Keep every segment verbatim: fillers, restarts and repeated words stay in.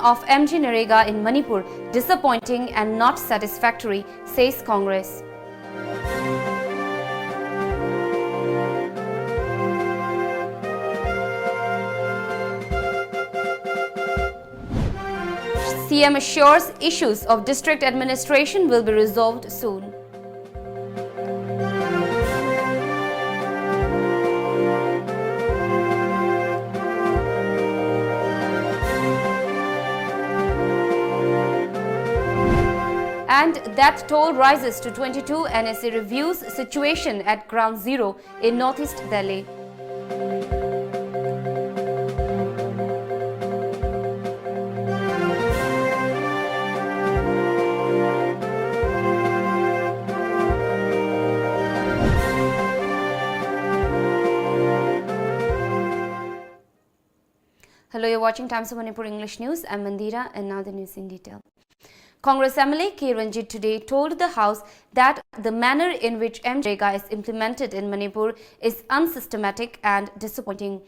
of MGNREGA in Manipur disappointing and not satisfactory, says Congress. CM assures issues of district administration will be resolved soon. And death toll rises to twenty-two, NSA reviews situation at ground zero in northeast Delhi. Hello, you're watching Times of Manipur English News. I'm Mandira, and now the news in detail. Congress MLA K Ranjit today told the House that the manner in which MGNREGA is implemented in Manipur is unsystematic and disappointing.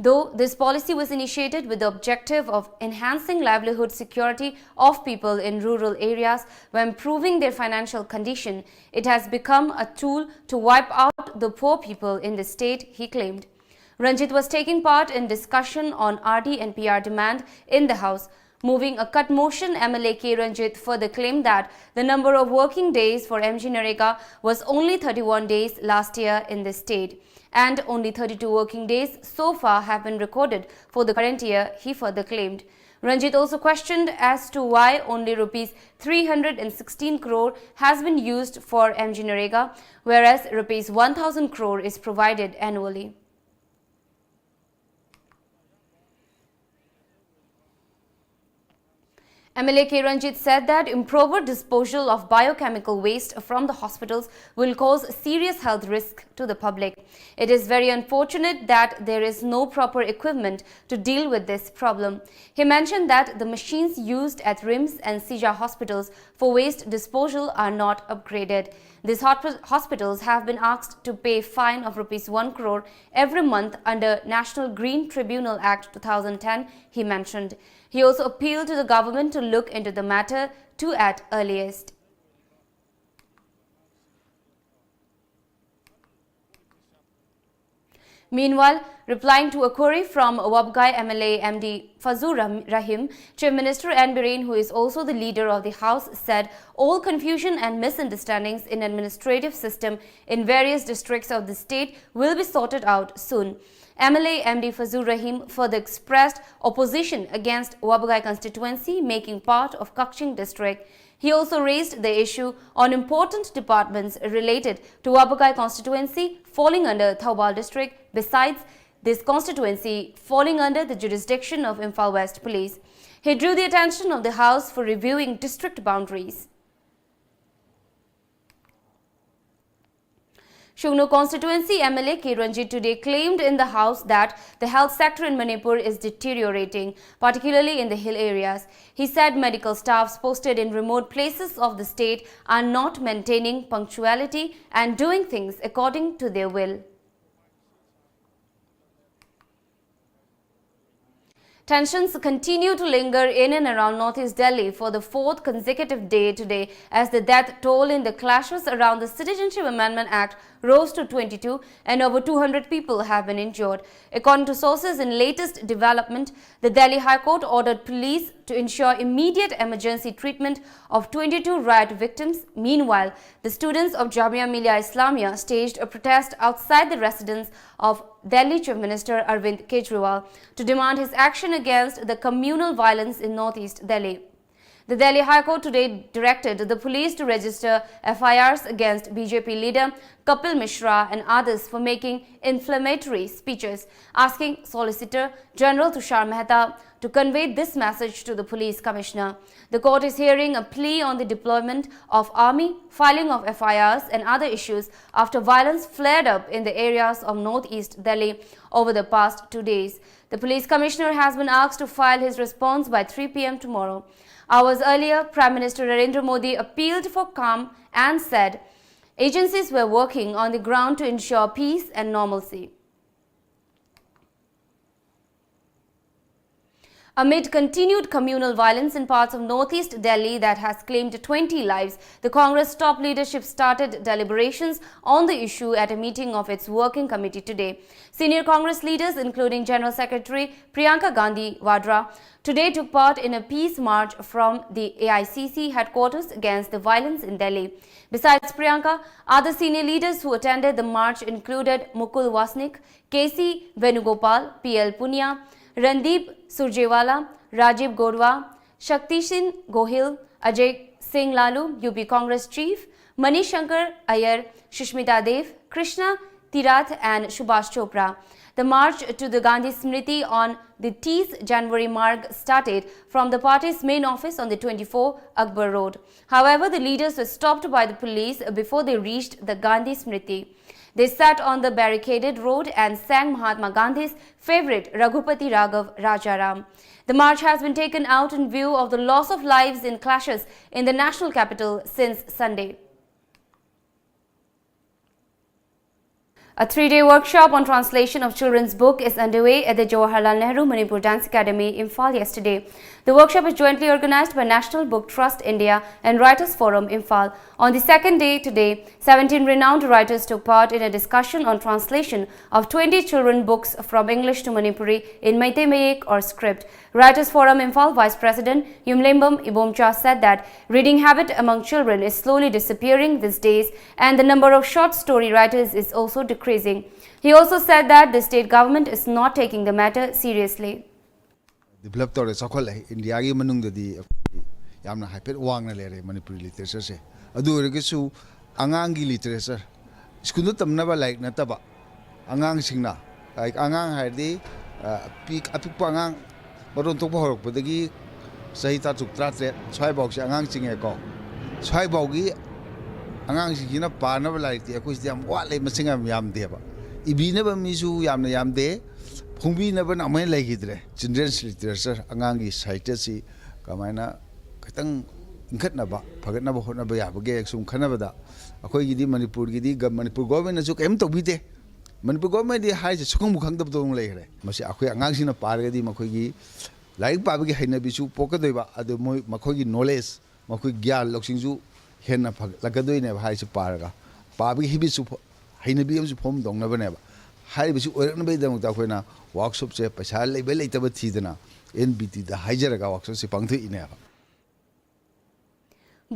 Though this policy was initiated with the objective of enhancing livelihood security of people in rural areas by improving their financial condition, it has become a tool to wipe out the poor people in the state, he claimed. Ranjit was taking part in discussion on RD and PR demand in the House. Moving a cut motion, MLA K Ranjit further claimed that the number of working days for MGNREGA was only thirty-one days last year in the state, and only thirty-two working days so far have been recorded for the current year, he further claimed. Ranjit also questioned as to why only rupees three hundred and sixteen crore has been used for MGNREGA, whereas rupees one thousand crore is provided annually. MLA K Ranjit said that improper disposal of biochemical waste from the hospitals will cause serious health risk to the public. It is very unfortunate that there is no proper equipment to deal with this problem. He mentioned that the machines used at RIMS and Sija hospitals for waste disposal are not upgraded. These hosp- hospitals have been asked to pay fine of rupees one crore every month under National Green Tribunal Act two thousand ten, he mentioned. He also appealed to the government to look into the matter to at earliest. Meanwhile, replying to a query from Wabgai M L A M D Fazur Ram- Rahim, Chief Minister N Biren, who is also the leader of the House, said all confusion and misunderstandings in administrative system in various districts of the state will be sorted out soon. M L A M D Fazur Rahim further expressed opposition against Wabgai constituency making part of Kakching district. He also raised the issue on important departments related to Wabagai constituency falling under Thoubal district. Besides, this constituency falling under the jurisdiction of Imphal West Police. He drew the attention of the House for reviewing district boundaries. Shungno constituency M L A K Ranjit today claimed in the House that the health sector in Manipur is deteriorating, particularly in the hill areas. He said medical staffs posted in remote places of the state are not maintaining punctuality and doing things according to their will. Tensions continue to linger in and around northeast Delhi for the fourth consecutive day today, as the death toll in the clashes around the Citizenship Amendment Act rose to twenty-two and over two hundred people have been injured. According to sources, in latest development, the Delhi High Court ordered police to ensure immediate emergency treatment of twenty-two riot victims. Meanwhile, the students of Jamia Millia Islamia staged a protest outside the residence of Delhi Chief Minister Arvind Kejriwal to demand his action against the communal violence in northeast Delhi. The Delhi High Court today directed the police to register F I Rs against B J P leader Kapil Mishra and others for making inflammatory speeches, asking Solicitor General Tushar Mehta to convey this message to the police commissioner. The court is hearing a plea on the deployment of army, filing of F I Rs and other issues after violence flared up in the areas of northeast Delhi over the past two days. The police commissioner has been asked to file his response by three p m tomorrow. Hours earlier, Prime Minister Narendra Modi appealed for calm and said, Agencies were working on the ground to ensure peace and normalcy. Amid continued communal violence in parts of northeast Delhi that has claimed twenty lives, the Congress top leadership started deliberations on the issue at a meeting of its working committee today. Senior Congress leaders, including General Secretary Priyanka Gandhi Vadra, today took part in a peace march from the A I C C headquarters against the violence in Delhi. Besides Priyanka, other senior leaders who attended the march included Mukul Wasnik, K C Venugopal, P L Punia, Randeep Surjewala, Rajiv Godwa, Shaktishin Gohil, Ajay Singh Lalu, U P Congress chief, Manishankar Aiyar, Sushmita Dev, Krishna Tirath, and Subhash Chopra. The march to the Gandhi Smriti on the Tees Janwari Marg started from the party's main office on the twenty-four Akbar Road. However, the leaders were stopped by the police before they reached the Gandhi Smriti. They sat on the barricaded road and sang Mahatma Gandhi's favorite Raghupati Raghav Rajaram. The march has been taken out in view of the loss of lives in clashes in the national capital since Sunday. A three-day workshop on translation of children's book is underway at the Jawaharlal Nehru Manipur Dance Academy, Imphal, yesterday. The workshop is jointly organized by National Book Trust India and Writers Forum, Imphal. On the second day today, seventeen renowned writers took part in a discussion on translation of twenty children books from English to Manipuri in Meitei Mayek or script. Writers Forum Imphal Vice President Yumlembam Ibomcha said that reading habit among children is slowly disappearing these days and the number of short story writers is also decreasing. He also said that the state government is not taking the matter seriously. Develop ꯇꯧꯔꯦ, ꯆꯥꯎꯈꯠꯂꯦ꯫ ꯏꯟꯗꯤꯌꯥꯒꯤ ꯃꯅꯨꯡꯗꯗꯤ ꯑꯩꯈꯣꯏ ꯌꯥꯝꯅ ꯍꯥꯏꯐꯦꯠ ꯋꯥꯡꯅ ꯂꯩꯔꯦ ꯃꯅꯤꯄꯨꯔꯤ ꯂꯤꯇꯔꯦꯆꯔꯁꯦ꯫ ꯑꯗꯨ ꯑꯣꯏꯔꯒꯁꯨ ꯑꯉꯥꯡꯒꯤ ꯂꯤꯇꯔꯦꯆꯔ, ꯁ꯭ꯀꯨꯜꯗ ꯇꯝꯅꯕ ꯂꯥꯏꯔꯤꯛ ꯅꯠꯇꯕ, ꯑꯉꯥꯡꯁꯤꯡꯅ, ꯂꯥꯏꯛ, ꯑꯉꯥꯡ ꯍꯥꯏꯔꯗꯤ ꯑ, ꯄꯤꯛ- ꯑꯄꯤꯛꯄ ꯑꯉꯥꯡ ꯃꯔꯣꯟ ꯊꯣꯛꯄ ꯍꯧꯔꯛꯄꯗꯒꯤ ꯆꯍꯤ ꯇꯔꯥꯇꯔꯨꯛ ꯇꯔꯥꯇꯔꯦꯠ ꯁ꯭ꯋꯥꯏꯐꯥꯎꯁꯦ ꯑꯉꯥꯡ ꯆꯤꯡꯉꯦꯀꯣ꯫ ꯁ꯭ꯋꯥꯏꯐꯥꯎꯒꯤ ꯑꯉꯥꯡꯁꯤꯡꯁꯤꯅ ꯄꯥꯅꯕ ꯂꯥꯏꯔꯤꯛꯇꯤ ꯑꯩꯈꯣꯏꯁꯤꯗ ꯌꯥꯝ ꯋꯥꯠꯂꯦ, ꯃꯁꯤꯡ ꯌꯥꯝ ꯌꯥꯝꯗꯦꯕ꯫ ꯏꯕꯤꯅꯕ ꯃꯤꯁꯨ ꯌꯥꯝꯅ ꯌꯥꯝꯗꯦ, ꯐꯣꯡꯕꯤꯅꯕꯅ ꯑꯃꯨꯛ ꯍꯦꯟꯅ ꯂꯩꯈꯤꯗ꯭ꯔꯦ꯫ ꯆꯤꯜꯗ꯭ꯔꯦꯟꯁ ꯂꯤꯇꯔꯦꯆꯔ, ꯑꯉꯥꯡꯒꯤ ꯁꯥꯍꯤꯇ꯭ꯌꯁꯤ ꯀꯃꯥꯏꯅ ꯈꯤꯇꯪ ꯏꯟꯈꯠꯅꯕ, ꯐꯒꯠꯅꯕ ꯍꯣꯠꯅꯕ ꯌꯥꯕꯒꯦ ꯁꯨꯝ ꯈꯟꯅꯕꯗ, ꯑꯩꯈꯣꯏꯒꯤꯗꯤ ꯃꯅꯤꯄꯨꯔꯒꯤꯗꯤ ꯒ- ꯃꯅꯤꯄꯨꯔ ꯒꯣꯔꯃꯦꯟꯅꯁꯨ ꯀꯔꯤꯝ ꯇꯧꯕꯤꯗꯦ꯫ ꯃꯅꯤꯄꯨꯔ ꯒꯣꯔꯃꯦꯟꯗꯤ ꯍꯥꯏꯔꯤꯁꯦ ꯁꯨꯈꯪꯕꯨ ꯈꯪꯗꯕꯗꯧꯅ ꯂꯩꯈ꯭ꯔꯦ꯫ ꯃꯁꯤ ꯑꯩꯈꯣꯏ ꯑꯉꯥꯡꯁꯤꯡꯅ ꯄꯥꯔꯒꯗꯤ ꯃꯈꯣꯏꯒꯤ ꯂꯥꯏꯔꯤꯛ ꯄꯥꯕꯒꯤ ꯍꯩꯅꯕꯤꯁꯨ ꯄꯣꯛꯀꯗꯣꯏꯕ, ꯑꯗꯨ ꯃꯣꯏ ꯃꯈꯣꯏꯒꯤ ꯅꯣꯂꯦꯖ, ꯃꯈꯣꯏ ꯒ꯭ꯌꯥꯟ ꯂꯧꯁꯤꯡꯁꯨ ꯍꯦꯟꯅ ꯐꯒꯠꯂꯛꯀꯗꯣꯏꯅꯦꯕ꯫ ꯍꯥꯏꯔꯤꯁꯦ ꯄꯥꯔꯒ, ꯄꯥꯕꯒꯤ ꯍꯦꯕꯤꯠꯁꯨ ꯐ- ꯍꯩꯅꯕꯤ ꯑꯃꯁꯨ ꯐꯣꯝ ꯇꯧꯅꯕꯅꯦꯕ꯫ ꯍꯥꯏꯔꯤꯕꯁꯤ ꯑꯣꯏꯔꯛꯅꯕꯒꯤꯗꯃꯛꯇ ꯑꯩꯈꯣꯏꯅ ꯋꯥꯔꯛꯁꯣꯞꯁꯦ ꯄꯩꯁꯥ ꯂꯩꯕ ꯂꯩꯇꯕ ꯊꯤꯗꯅ ꯑꯦꯟ ꯕꯤ ꯇꯤꯗ ꯍꯥꯏꯖꯔꯒ ꯋꯥꯔꯛꯁꯣꯞꯁꯦ ꯄꯥꯡꯊꯣꯛꯏꯅꯦꯕ꯫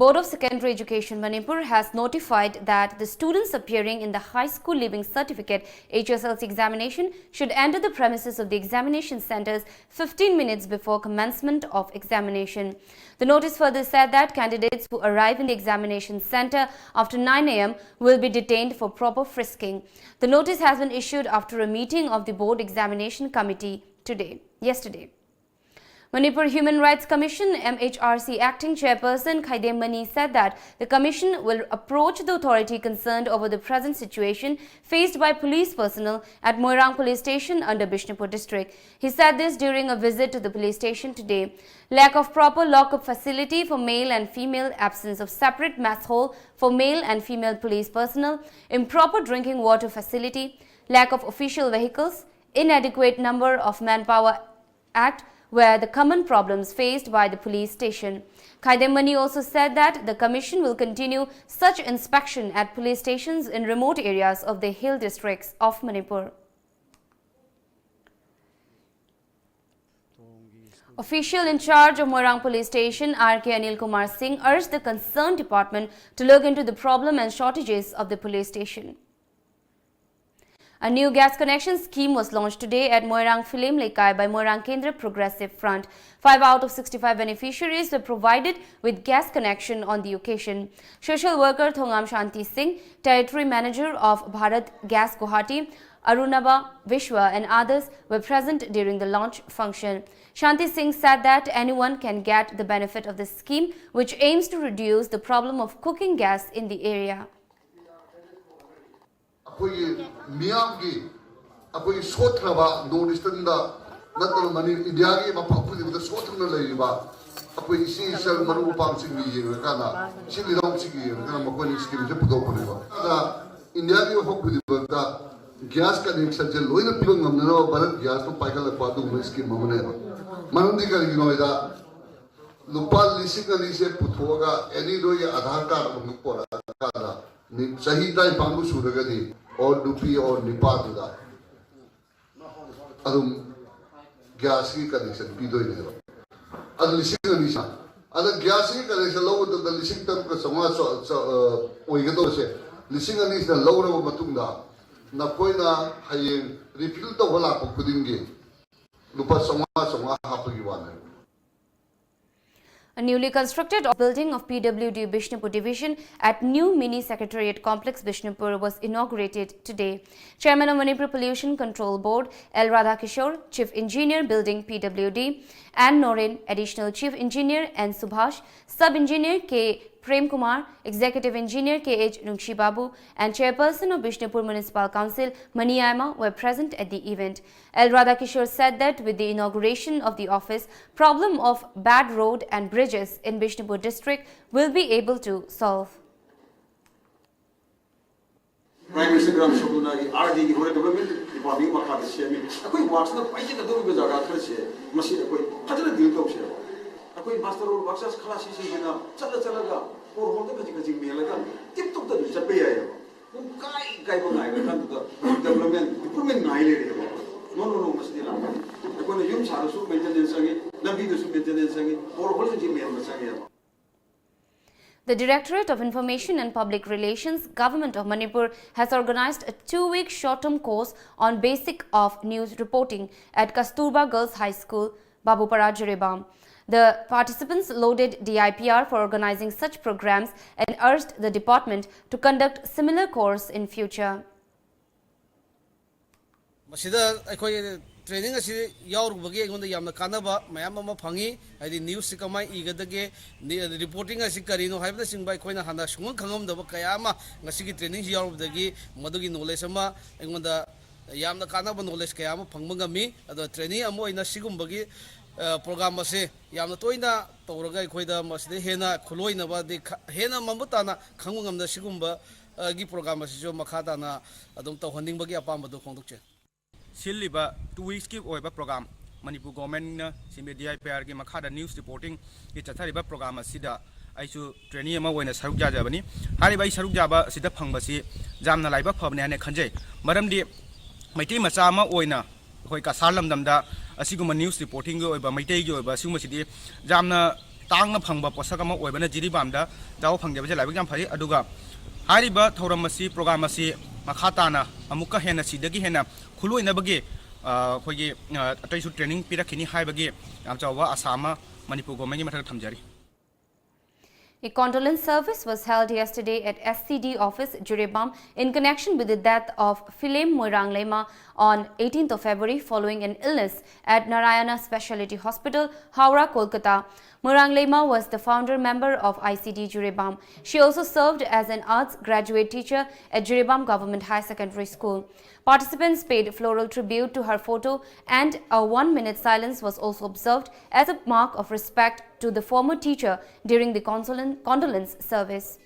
Board of Secondary Education Manipur has notified that the students appearing in the High School Leaving Certificate, H S L C examination should enter the premises of the examination centers fifteen minutes before commencement of examination. The notice further said that candidates who arrive in the examination center after nine a m will be detained for proper frisking. The notice has been issued after a meeting of the Board Examination Committee today, yesterday. Manipur Human Rights Commission, M H R C acting chairperson Khaidem Mani said that the commission will approach the authority concerned over the present situation faced by police personnel at Moirang Police Station under Bishnupur district. He said this during a visit to the police station today. Lack of proper lock-up facility for male and female, absence of separate mess hall for male and female police personnel, improper drinking water facility, lack of official vehicles, inadequate number of manpower act were the common problems faced by the police station. Khaidem Mani also said that the commission will continue such inspection at police stations in remote areas of the hill districts of Manipur. Official in charge of Moirang Police Station, R K Anil Kumar Singh, urged the concerned department to look into the problem and shortages of the police station. A new gas connection scheme was launched today at Moirang Philem Leikai by Moirang Kendra Progressive Front. Five out of sixty-five beneficiaries were provided with gas connection on the occasion. Social worker Thongam Shanti Singh, territory manager of Bharat Gas Guwahati, Arunaba Vishwa and others were present during the launch function. Shanti Singh said that anyone can get the benefit of this scheme, which aims to reduce the problem of cooking gas in the area. ꯑꯩꯈꯣꯏꯒꯤ ꯃꯤꯌꯥꯝꯒꯤ, ꯑꯩꯈꯣꯏꯒꯤ ꯁꯣꯠꯊꯔꯕ north ꯏꯁꯇꯔꯟꯗ ꯅꯠꯇꯅ money ꯏꯟꯗꯤꯌꯥꯒꯤ ꯃꯐꯝ ꯈꯨꯗꯤꯡꯃꯛꯇ ꯁꯣꯠꯊꯅ ꯂꯩꯔꯤꯕ ꯑꯩꯈꯣꯏ ꯏꯆꯦ ꯏꯆꯜ ꯃꯔꯨꯞ ꯃꯄꯥꯡꯁꯤꯡꯒꯤ ꯌꯦꯡꯉꯀꯥꯟꯗ, ꯁꯤ ꯂꯤꯂꯥꯎꯁꯤꯡꯒꯤ ꯌꯦꯡꯉꯀꯥꯟꯗ ꯃꯈꯣꯏꯅ ꯁ꯭ꯀꯤꯝꯁꯦ ꯄꯨꯊꯣꯛꯄꯅꯦꯕ꯫ ꯑꯗ ꯏꯟꯗꯤꯌꯥꯒꯤ ꯃꯐꯝ ꯈꯨꯗꯤꯡꯃꯛꯇ ꯒ꯭ꯌꯥꯁ ꯀꯅꯦꯛꯁꯟꯁꯦ ꯂꯣꯏꯅ ꯄꯤꯕ ꯉꯝꯅꯅꯕ ꯚꯥꯔꯠ ꯒ꯭ꯌꯥꯁꯅ ꯄꯥꯏꯈꯠꯂꯛꯄ ꯑꯗꯨꯒꯨꯝꯕ ꯁ꯭ꯀꯤꯝ ꯑꯃꯅꯦꯕ꯫ ꯃꯔꯝꯗꯤ ꯀꯔꯤꯒꯤꯅꯣ ꯍꯥꯏꯗ, ꯂꯨꯄꯥ ꯂꯤꯁꯤꯡ ꯑꯅꯤꯁꯦ ꯄꯨꯊꯣꯛꯑꯒ ꯑꯦꯅꯤ ꯅꯣꯏꯒꯤ ꯑꯙꯥꯔ ꯀꯥꯔꯗ ꯑꯃ ꯄꯣꯔꯛꯑꯀꯥꯟꯗ ꯆꯍꯤ ꯇꯔꯥꯅꯤꯄꯥꯟꯕꯨ ꯁꯨꯔꯒꯗꯤ ꯑꯣꯔ ꯅꯨꯄꯤ ꯑꯣꯔ ꯅꯨꯄꯥꯗꯨꯗ ꯑꯗꯨꯝ ꯒ꯭ꯌꯥꯁꯀꯤ ꯀꯅꯦꯛꯁꯟ ꯄꯤꯗꯣꯏꯅꯦꯕ꯫ ꯑꯗꯨ ꯂꯤꯁꯤꯡ ꯑꯅꯤ ꯁꯥ ꯑꯗ ꯒ꯭ꯌꯥꯁꯀꯤ ꯀꯅꯦꯛꯁꯟ ꯂꯧꯕ ꯃꯇꯝꯗ ꯂꯤꯁꯤꯡ ꯇꯔꯨꯛꯀ ꯆꯥꯝꯃꯉꯥ ꯆ- ꯆ- ꯑ, ꯑꯣꯏꯒꯗꯧꯕꯁꯦ, ꯂꯤꯁꯤꯡ ꯑꯅꯤꯁꯤꯅ ꯂꯧꯔꯕ ꯃꯇꯨꯡꯗ ꯅꯈꯣꯏꯅ ꯍꯌꯦꯡ ꯔꯤꯐꯤꯜ ꯇꯧꯕ ꯂꯥꯛꯄ ꯈꯨꯗꯤꯡꯒꯤ ꯂꯨꯄꯥ ꯆꯥꯝꯃꯉꯥ ꯆꯥꯝꯃꯉꯥ ꯍꯥꯞꯄꯒꯤ ꯋꯥꯅꯦꯕ꯫ A newly constructed building of P W D Bishnupur Division at new Mini Secretariat Complex Bishnupur was inaugurated today. Chairman of Manipur Pollution Control Board, L Radhakishore, Chief Engineer Building P W D, N Noren, Additional Chief Engineer N Subhash, Sub Engineer K Prem Kumar, Executive Engineer K H Nungshibabu, and Chairperson of Bishnupur Municipal Council, Mani Aima, were present at the event. L Radhakishore said that with the inauguration of the office, problem of bad road and bridges in Bishnupur district will be able to solve. Prime Minister Gram Sabhana ꯒꯤ R D ꯒꯤ Rural Development Department ꯒꯤ ꯃꯈꯥꯗ ꯁꯦꯝꯃꯤ꯫ ꯑꯩꯈꯣꯏ ꯋꯥꯛꯁꯅ ꯄꯥꯏꯖꯒꯗꯧꯔꯤꯕ ꯖꯒꯥ ꯈꯔꯁꯦ, ꯃꯁꯤ ꯑꯩꯈꯣꯏ ꯐꯖꯅ ꯗꯤꯜ ꯇꯧꯁꯦꯕ꯫ ꯑꯩꯈꯣꯏ ꯃꯥꯁꯇꯔ ꯔꯣꯗ ꯋꯥꯛꯁ ꯈꯂꯥꯁꯤꯁꯤꯡꯁꯤꯅ ꯆꯠꯂ ꯆꯠꯂꯒ ꯕꯣꯔꯍꯣꯜꯗ ꯈꯖꯤꯛ ꯈꯖꯤꯛ ꯃꯦꯜꯂꯒ ꯇꯤꯞ ꯇꯣꯞꯇ ꯑꯗꯨꯝ ꯆꯠꯄ ꯌꯥꯏꯌꯦꯕ꯫ ꯄꯨꯡ ꯀꯥꯏ ꯀꯥꯏꯕ ꯉꯥꯏꯔꯀꯥꯟꯗꯨꯗ development, improvement ꯉꯥꯏ ꯂꯩꯔꯦꯕ꯫ No, no, no, ꯃꯁꯤꯗꯤ ꯂꯥꯛꯀꯅꯤ꯫ ꯑꯩꯈꯣꯏꯅ ꯌꯨꯝ ꯁꯥꯔꯁꯨ maintenance ꯆꯪꯉꯤ, ꯂꯝꯕꯤꯗꯨꯁꯨ maintenance ꯆꯪꯉꯤ, ꯕꯣꯔꯍꯣꯜꯁꯤꯡꯁꯤ ꯃꯦꯟꯕ ꯆꯪꯉꯦꯕ꯫ The Directorate of Information and Public Relations, Government of Manipur, has organized a two-week short-term course on basic of news reporting at Kasturba Girls High School, Babupara, Jiribam. The participants lauded D I P R for organizing such programs and urged the department to conduct similar course in future. ꯃꯁꯤꯗ ꯑꯩꯈꯣꯏ training ꯑꯁꯤ ꯌꯥꯎꯔꯨꯕꯒꯤ ꯑꯩꯉꯣꯟꯗ ꯌꯥꯝꯅ ꯀꯥꯟꯅꯕ ꯃꯌꯥꯝ ꯑꯃ ꯐꯪꯉꯤ꯫ ꯍꯥꯏꯗꯤ news ꯁꯤ ꯀꯃꯥꯏꯅ ꯏꯒꯗꯒꯦ, reporting ꯑꯁꯤ ꯀꯔꯤꯅꯣ ꯍꯥꯏꯕꯅꯆꯤꯡꯕ ꯑꯩꯈꯣꯏꯅ ꯍꯥꯟꯅ ꯁꯨꯡꯈꯪ ꯈꯪꯉꯝꯗꯕ ꯀꯌꯥ ꯑꯃ ꯉꯁꯤꯒꯤ training ꯁꯤ ꯌꯥꯎꯔꯨꯕꯗꯒꯤ ꯃꯗꯨꯒꯤ knowledge ꯑꯃ ꯑꯩꯉꯣꯟꯗ ꯌꯥꯝꯅ ꯀꯥꯟꯅꯕ knowledge ꯀꯌꯥ ꯑꯃ ꯐꯪꯕ ꯉꯝꯃꯤ꯫ ꯑꯗꯣ training ꯑꯃ ꯑꯣꯏꯅ ꯁꯤꯒꯨꯝꯕꯒꯤ ꯄ꯭ꯔꯣꯒ꯭ꯔꯥꯝ ꯑꯁꯤ ꯌꯥꯝꯅ ꯇꯣꯏꯅ ꯇꯧꯔꯒ ꯑꯩꯈꯣꯏꯗ ꯃꯁꯤꯗ ꯍꯦꯟꯅ ꯈꯨꯂꯣꯏꯅꯕꯗꯤ ꯈ- ꯍꯦꯟꯅ ꯃꯃꯨꯠ ꯇꯥꯅ ꯈꯪꯕ ꯉꯝꯅ ꯁꯤꯒꯨꯝꯕ ꯑ, ꯒꯤ ꯄ꯭ꯔꯣꯒ꯭ꯔꯥꯝ ꯑꯁꯤꯁꯨ ꯃꯈꯥ ꯇꯥꯅ ꯑꯗꯨꯝ ꯇꯧꯍꯟꯅꯤꯡꯕꯒꯤ ꯑꯄꯥꯝꯕꯗꯨ ꯐꯣꯡꯗꯣꯛꯆꯩ꯫ ꯁꯤꯜꯂꯤꯕ ꯇꯨ ꯋꯤꯛꯁꯀꯤ ꯑꯣꯏꯕ ꯄ꯭ꯔꯣꯒ꯭ꯔꯥꯝ, ꯃꯅꯤꯄꯨꯔ ꯒꯣꯔꯃꯦꯟꯅ C B D I P ꯑꯥꯔꯒꯤ ꯃꯈꯥꯗ ꯅ꯭ꯌꯨꯁ ꯔꯤꯄꯣꯔꯇꯤꯡꯒꯤ ꯆꯠꯊꯔꯤꯕ ꯄ꯭ꯔꯣꯒ꯭ꯔꯥꯝ ꯑꯁꯤꯗ ꯑꯩꯁꯨ ꯇ꯭ꯔꯦꯅꯤ ꯑꯃ ꯑꯣꯏꯅ ꯁꯔꯨꯛ ꯌꯥꯖꯕꯅꯤ꯫ ꯍꯥꯏꯔꯤꯕ ꯑꯩ ꯁꯔꯨꯛ ꯌꯥꯕ ꯑꯁꯤꯗ ꯐꯪꯕꯁꯤ ꯌꯥꯝꯅ ꯂꯥꯏꯕꯛ ꯐꯕꯅꯤ ꯍꯥꯏꯅ ꯈꯟꯖꯩ꯫ ꯃꯔꯝꯗꯤ ꯃꯩꯇꯩ ꯃꯆꯥ ꯑꯃ ꯑꯣꯏꯅ ꯑꯩꯈꯣꯏ ꯀꯁꯥꯔ ꯂꯝꯗꯝꯗ ꯑꯁꯤꯒꯨꯝꯕ ꯅ꯭ꯌꯨꯁ ꯔꯤꯄꯣꯔꯇꯤꯡꯒꯤ ꯑꯣꯏꯕ, ꯃꯩꯇꯩꯒꯤ ꯑꯣꯏꯕ ꯁꯤꯒꯨꯝꯕꯁꯤꯗꯤ ꯌꯥꯝꯅ ꯇꯥꯡꯅ ꯐꯪꯕ ꯄꯣꯠꯁꯛ ꯑꯃ ꯑꯣꯏꯕꯅ ꯖꯤꯔꯤꯕꯥꯝꯗ ꯌꯥꯎꯕ ꯐꯪꯖꯕꯁꯦ ꯂꯥꯏꯕꯛ ꯌꯥꯝ ꯐꯔꯤ꯫ ꯑꯗꯨꯒ ꯍꯥꯏꯔꯤꯕ ꯊꯧꯔꯝ ꯑꯁꯤ, ꯄ꯭ꯔꯣꯒ꯭ꯔꯥꯝ ꯑꯁꯤ ꯃꯈꯥ ꯇꯥꯅ ꯑꯃꯨꯛꯀ ꯍꯦꯟꯅ ꯁꯤꯗꯒꯤ ꯍꯦꯟꯅ ꯈꯨꯂꯣꯏꯅꯕꯒꯤ, ꯑ, ꯑꯩꯈꯣꯏꯒꯤ, ꯑ, ꯑꯇꯩꯁꯨ ꯇ꯭ꯔꯦꯅꯤꯡ ꯄꯤꯔꯛꯈꯤꯅꯤ ꯍꯥꯏꯕꯒꯤ ꯌꯥꯝ ꯆꯥꯎꯕ ꯑꯁꯥ ꯑꯃ ꯃꯅꯤꯄꯨꯔ ꯒꯣꯔꯃꯦꯟꯒꯤ ꯃꯊꯛꯇ ꯊꯝꯖꯔꯤ꯫ A condolence service was held yesterday at S C D office, Jiribam, in connection with the death of Philem Moirang Lema on eighteenth of February following an illness at Narayana Speciality Hospital, Howrah, Kolkata. Moirang Lema was the founder member of I C D Jiribam. She also served as an arts graduate teacher at Jiribam Government High Secondary School. Participants paid floral tribute to her photo and a one-minute silence was also observed as a mark of respect to the former teacher during the consolen- condolence service.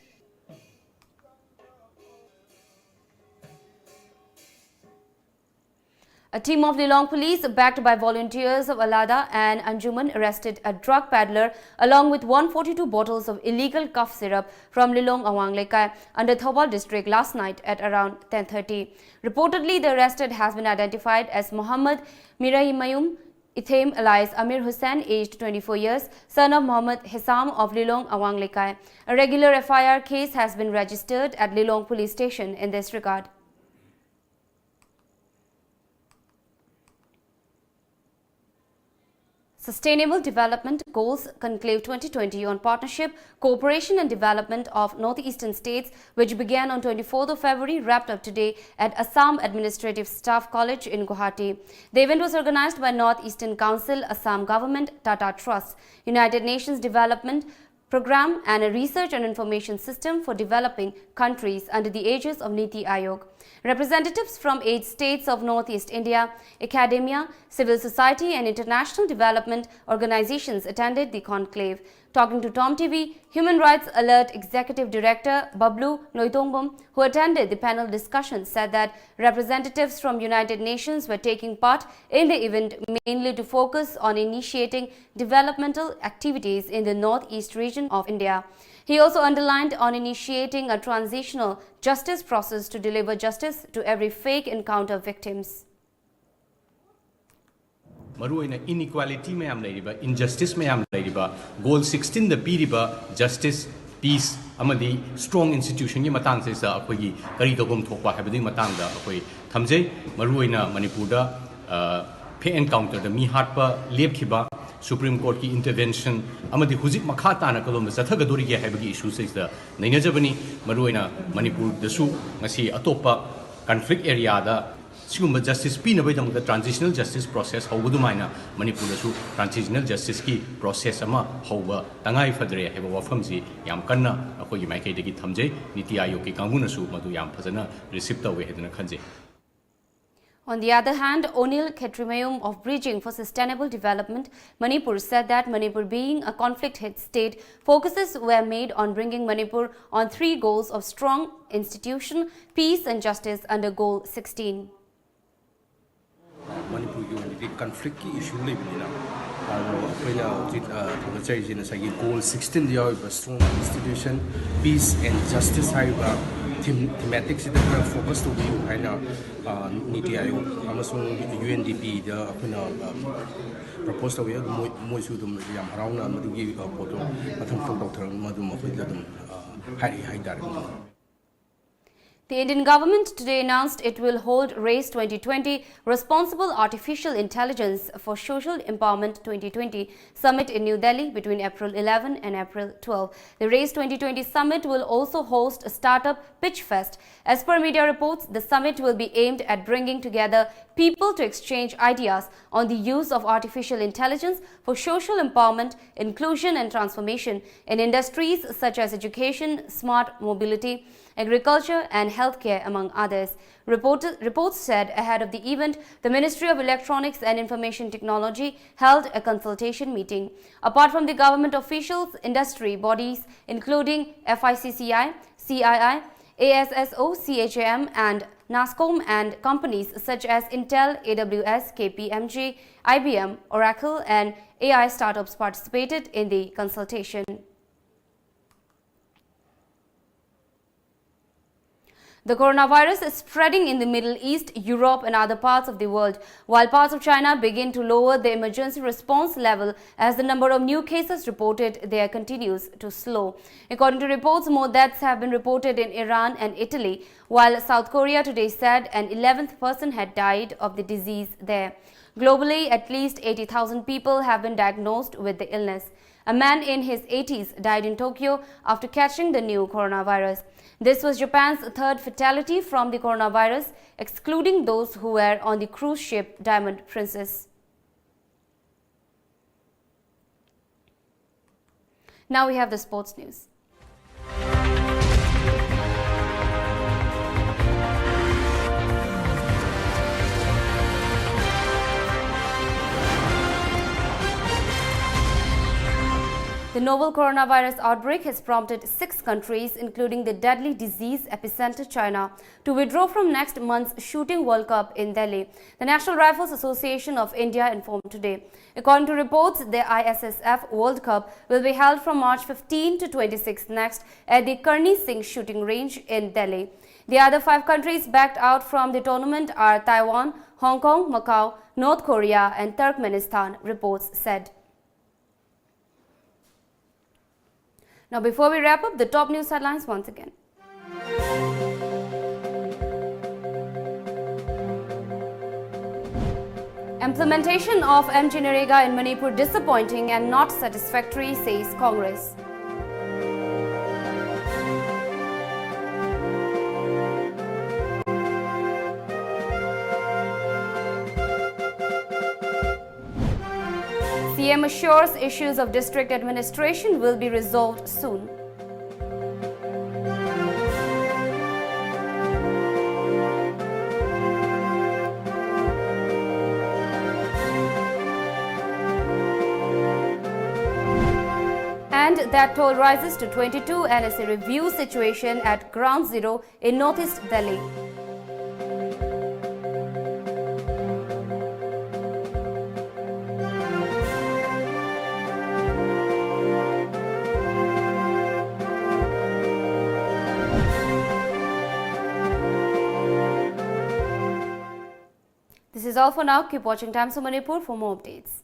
A team of Lilong police, backed by volunteers of Alada and Anjuman, arrested a drug peddler along with one forty-two bottles of illegal cough syrup from Lilong Awang Lekai under Thoubal district last night at around ten thirty. Reportedly, the arrested has been identified as Mohammad Miraimayum Ithem alias Amir Hussain, aged twenty-four years, son of Mohammad Hesam of Lilong Awang Lekai. A regular F I R case has been registered at Lilong Police Station in this regard. Sustainable Development Goals Conclave twenty twenty on Partnership, Cooperation and Development of Northeastern States, which began on twenty-fourth of February, wrapped up today at Assam Administrative Staff College in Guwahati. The event was organized by Northeastern Council, Assam Government, Tata Trust, United Nations Development program and a research and information system for developing countries under the aegis of NITI Aayog. Representatives from eight states of Northeast India, academia, civil society and international development organizations attended the conclave. Talking to Tom T V, Human Rights Alert Executive Director Bablu Noithombam, who attended the panel discussion, said that representatives from United Nations were taking part in the event mainly to focus on initiating developmental activities in the northeast region of India. He also underlined on initiating a transitional justice process to deliver justice to every fake encounter victims. ꯃꯔꯨꯑꯣꯏꯅ ꯏꯟꯏꯀ꯭ꯋꯥꯂꯤꯇꯤ ꯃꯌꯥꯝ ꯂꯩꯔꯤꯕ, injustice ꯃꯌꯥꯝ ꯂꯩꯔꯤꯕ, goal ꯁꯤꯛꯁꯇꯤꯟꯗ ꯄꯤꯔꯤꯕ justice, piece ꯑꯃꯗꯤ strong ꯏꯟꯁꯇꯤꯇ꯭ꯌꯨꯁꯟꯒꯤ ꯃꯇꯥꯡꯁꯤꯗ ꯑꯩꯈꯣꯏꯒꯤ ꯀꯔꯤ ꯇꯧꯐꯝ ꯊꯣꯛꯄ ꯍꯥꯏꯕꯗꯨꯒꯤ ꯃꯇꯥꯡꯗ ꯑꯩꯈꯣꯏ ꯊꯝꯖꯩ꯫ ꯃꯔꯨꯑꯣꯏꯅ ꯃꯅꯤꯄꯨꯔꯗ ꯐꯦꯛ ꯑꯦꯟꯀꯥꯎꯟꯇꯔꯗ ꯃꯤ ꯍꯥꯠꯄ ꯂꯦꯞꯈꯤꯕ, ꯁꯨꯄ꯭ꯔꯤꯝ ꯀꯣꯔꯠꯀꯤ ꯏꯟꯇꯔꯚꯦꯟꯁꯟ ꯑꯃꯗꯤ ꯍꯧꯖꯤꯛ ꯃꯈꯥ ꯇꯥꯅ ꯀꯗꯣꯝꯗ ꯆꯠꯊꯒꯗꯣꯔꯤꯒꯦ ꯍꯥꯏꯕꯒꯤ ꯏꯁꯨꯁꯤꯗ ꯅꯩꯅꯖꯕꯅꯤ꯫ ꯃꯔꯨꯑꯣꯏꯅ ꯃꯅꯤꯄꯨꯔꯗꯁꯨ ꯉꯁꯤ ꯑꯇꯣꯞꯄ ꯀꯟꯐ꯭ꯂꯤꯛ ꯑꯦꯔꯤꯌꯥꯗ ꯁꯤꯒꯨꯝꯕ ꯖꯁꯇꯤꯁ ꯄꯤꯅꯕꯒꯤꯗꯃꯛꯇ ꯇ꯭ꯔꯥꯟꯖꯤꯁꯅꯦꯜ ꯖꯁꯇꯤꯁ ꯄ꯭ꯔꯣꯁꯦꯁ ꯍꯧꯕ ꯑꯗꯨꯃꯥꯏꯅ ꯃꯅꯤꯄꯨꯔꯗꯁꯨ ꯇ꯭ꯔꯥꯟꯖꯤꯁꯅꯦꯜ ꯖꯁꯇꯤꯁꯀꯤ ꯄ꯭ꯔꯣꯁꯦꯁ ꯑꯃ ꯍꯧꯕ ꯇꯉꯥꯏ ꯐꯗ꯭ꯔꯦ ꯍꯥꯏꯕ ꯋꯥꯐꯝꯁꯤ ꯌꯥꯝ ꯀꯟꯅ ꯑꯩꯈꯣꯏꯒꯤ ꯃꯥꯏꯀꯩꯗꯒꯤ ꯊꯝꯖꯩ꯫ ꯅꯤꯇꯤ ꯑꯥꯌꯣꯒꯀꯤ ꯀꯥꯡꯕꯨꯅꯁꯨ ꯃꯗꯨ ꯌꯥꯝ ꯐꯖꯅ ꯔꯤꯁꯤꯞ ꯇꯧꯋꯦ ꯍꯥꯏꯗꯅ ꯈꯟꯖꯩ꯫ On the other hand, Onil Khetrimayum of Bridging for Sustainable Development Manipur said that Manipur, being a conflict-hit state, focuses were made on bringing Manipur on three goals of strong institution, peace and justice under Goal sixteen. ꯃꯅꯤꯄꯨꯔꯒꯤ ꯑꯣꯏꯅꯗꯤ ꯀꯟꯐ꯭ꯂꯤꯛꯀꯤ ꯏꯁꯨ ꯂꯩꯕꯅꯤꯅ, ꯑꯗꯣ ꯑꯩꯈꯣꯏꯅ ꯍꯧꯖꯤꯛ ꯊꯥꯒꯠꯆꯔꯤꯁꯦ ꯉꯁꯥꯏꯒꯤ goal ꯁꯤꯛꯁꯇꯤꯟꯗ ꯌꯥꯎꯔꯤꯕ strong institution, peace and justice ꯍꯥꯏꯔꯤꯕ ꯊꯤꯝ ꯊꯤꯃꯦꯇꯤꯛꯁꯤꯗ ꯈꯔ ꯐꯣꯀꯁ ꯇꯧꯕꯤꯌꯨ ꯍꯥꯏꯅ ꯅꯤꯇꯤ ꯑꯥꯌꯣꯒ ꯑꯃꯁꯨꯡ ꯌꯨ ꯑꯦꯟ ꯗꯤ ꯄꯤꯗ ꯑꯩꯈꯣꯏꯅ ꯄ꯭ꯔꯄꯣꯁ ꯇꯧꯋꯤ꯫ ꯑꯗꯨ ꯃꯣꯏ ꯃꯣꯏꯁꯨ ꯑꯗꯨꯝ ꯌꯥꯝ ꯍꯔꯥꯎꯅ ꯃꯗꯨꯒꯤ ꯄꯣꯠꯇꯣ ꯃꯊꯪ ꯃꯊꯪ ꯇꯧꯊꯔꯛꯅꯕ ꯑꯗꯨꯝ ꯑꯩꯈꯣꯏꯗ ꯑꯗꯨꯝ ꯍꯥꯏꯔꯛꯏ ꯍꯥꯏꯇꯥꯔꯦ꯫ The Indian government today announced it will hold RAISE twenty twenty Responsible Artificial Intelligence for Social Empowerment twenty twenty Summit in New Delhi between April eleven and April twelve. The RAISE twenty twenty Summit will also host a startup pitch fest. As per media reports, the summit will be aimed at bringing together people to exchange ideas on the use of artificial intelligence for social empowerment, inclusion, and transformation in industries such as education, smart mobility, agriculture, and healthcare, among others. Report-, reports said ahead of the event, the Ministry of Electronics and Information Technology held a consultation meeting. Apart from the government officials, industry bodies including FICCI, CII, ASSOCHAM, and NASSCOM, and companies such as Intel, AWS, KPMG, IBM, Oracle, and AI startups participated in the consultation. The coronavirus is spreading in the Middle East, Europe, and other parts of the world, while parts of China begin to lower the emergency response level as the number of new cases reported there continues to slow. According to reports, more deaths have been reported in Iran and Italy, while South Korea today said an eleventh person had died of the disease there. Globally, at least eighty thousand people have been diagnosed with the illness. A man in his eighties died in Tokyo after catching the new coronavirus. This was Japan's third fatality from the coronavirus, excluding those who were on the cruise ship Diamond Princess. Now we have the sports news. The novel coronavirus outbreak has prompted six countries, including the deadly disease epicenter China, to withdraw from next month's Shooting World Cup in Delhi, the National Rifles Association of India informed today. According to reports, the ISSF World Cup will be held from March fifteen to twenty-six next at the Karni Singh Shooting Range in Delhi. The other five countries backed out from the tournament are Taiwan, Hong Kong, Macau, North Korea, and Turkmenistan, reports said. Now, before we wrap up, the top news headlines once again. Implementation of MGNREGA in Manipur disappointing and not satisfactory, says Congress. CM assures issues of district administration will be resolved soon. And that toll rises to twenty-two, NSA reviews situation at ground zero in northeast Delhi. This is all for now. Keep watching Times of Manipur for more updates.